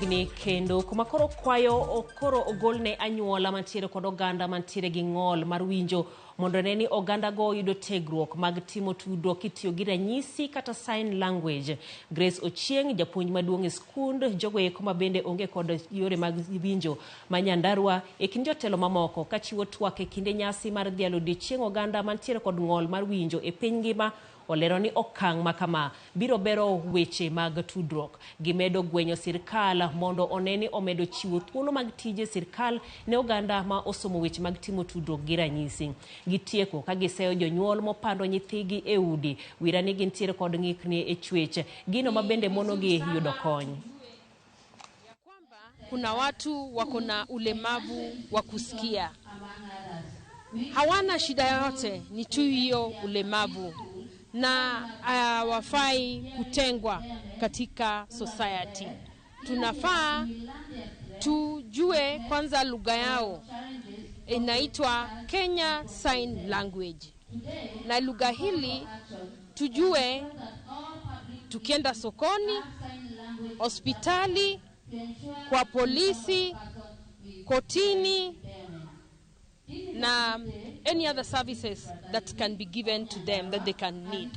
Ni kendo kuma koro kwayo koro ogol ne anyuola mantiere kod oganda mantiere gi ng'ol mar winjo mondo ne ni oganda go yudo tiegruok mag timo tudruok kitiyo gi ranyisi kata sign language. Grace Ochieng, japuonj maduong' e skund jogo eko ma bende onge kod yore mag winjo ma Nyandarua e kind jotelo mamoko kachiwo twak e kinde nyasi mar dhialo odiochieng oganda mantiere kod ng'ol mar winjo e piny ngima olero ni okang' ma kama biro bero weche mag tudruok. Gimedo gwenyo sirkal mondo one ni omedo chiwo thuolo mag tije sirkal ne oganda ma osomo weche mag timo tudruok gi ranyisi. Gitieko ka giseyo jonyuol mopando nyithigi e udi wira ni gintiere kod ng'ikni e chwech gino ma bende monogi yudo kony. Kuna watu wako na ulemavu wa kusikia, hawana shida yoyote, ni tu hiyo ulemavu na hawafai kutengwa katika society. Tunafaa tujue kwanza lugha yao inaitwa Kenya Sign Language, na lugha hili tujue tukienda sokoni, hospitali, kwa polisi, kotini na any other services that can be given to them that they can need.